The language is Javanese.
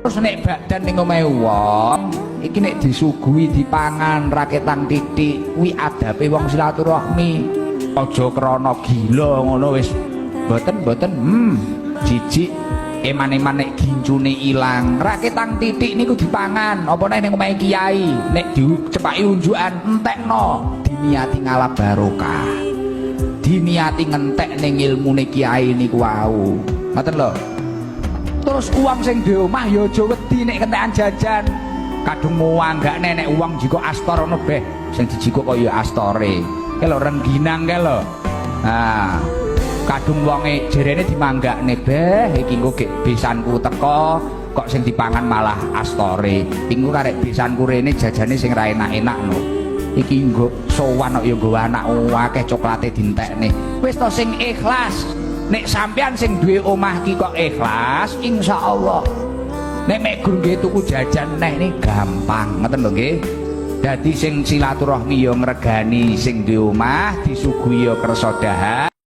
Terus nek bakdan ning omahe wong, iki nek disuguhi dipangan raketang titik, kuwi adabe wong silaturahmi. Aja krana gila ngono wis. Mboten mboten, jijik eman-eman nek gincune ilang. Raketang titik niku dipangan, apa nek ning omahe kiai, nek dicepaki unjukan entekno, diniati ngalap barokah. Diniati ngentek ning ilmune kiai niku wau. Ngoten lho. Terus uang sing di omah ya aja wedi nek kentekan jajan. Kadung muanggakne nek uang jiko astor ngono beh, sing dijikuk kok ya astore. Ke lho rengginang ke lho. Nah, kadung wonge jerene dimanggakne beh iki engko gek besanku teko kok sing dipangan malah astore. Iki engko karek besanku rene jajane sing ra enak-enak no. Iki nggo sowan kok ya nggo anak akeh coklate dintekne. Wis to sing ikhlas. Nek sampean sing duwe omah ki kok ikhlas, insyaallah. Nek mek gur nggih tuku jajan neh ni gampang, ngoten lho nggih. Dadi sing silaturahmi ya ngregani sing duwe omah, disuguhi ya kersa dahar.